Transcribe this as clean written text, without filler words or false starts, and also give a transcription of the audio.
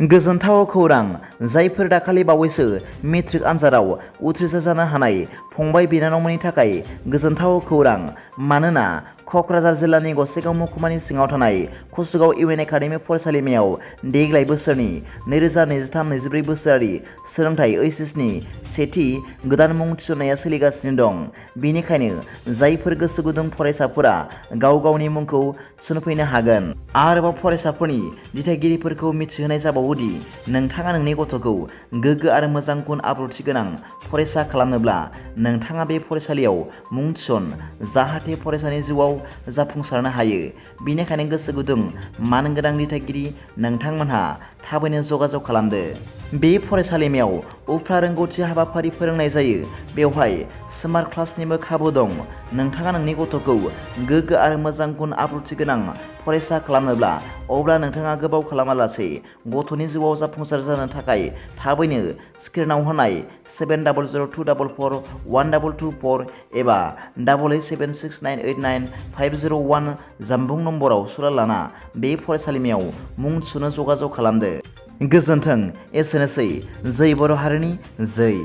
गोजोनथाव खौरां जायफोर दाखालि बावैसो मेट्रिक आनजादाव उथ्रिसार जानो हानाय फंबाय बिनानावमोननि थाखाय गोजोनथाव खौरां मानोना क'क्राझार जिल्लानि गसाइगाव महकुमानि सिङाव थानाय काचुगाव इउएन एकाडेमि फरायसालिमायाव देग्लाय बोसोरनि 2023-24 बोसोरारि सोलोंथाइ ओइचएसनि सेथि गोदान मुं थिसननाया सोलिगासिनो दं। बेनिखायनो जायफोर गोसो गुदुं फरायसाफोरा गाव गावनि मुंखौ थिसनफैनो हागोन। आरोबाव फरायसाफोरनि दिथागिरिफोरखौ मिथिहोनाय जाबावोदि नोंथाङा नोंनि गथ'खौ गोग्गो आरो मोजां गुन आब्रुथि गोनां फरायसा खालामनोब्ला नोंथाङा बे फरायसालियाव मुं थिसन जाहाथे फरायसानि जिउआव जाफुंसारनो हायो। बेनिखायनो गोसो गुदुं मानगोनां दिथागिरि नोंथांमोनहा थाबैनो जगाजग खालामदो। बे फरायसालिमायाव उफ्रा रोंगौथि हाबाफारि फोरोंनाय जायो। बेवहाय स्मार्ट क्लासनिबो खाबु दं। नोंथाङा नोंनि गथ'खौ गोग्गो आरो मोजां गुन आब्रुथि गोनां फरायसा खालामनोब्ला अब्ला नोंथाङा गोबाव खालामालासे गथ'नि जिउआव जाफुंसार जानो थाखाय थाबैनो स्क्रिनाव होनाय 7002441224 एबा 8876989501 जानबुं नम्बराव सुलाद लाना बे फरायसालिमायाव मुं थिसननो जगाजग खालामदो। गोजोन्थों। एसेनोसै। जै बर' हारिनि जै।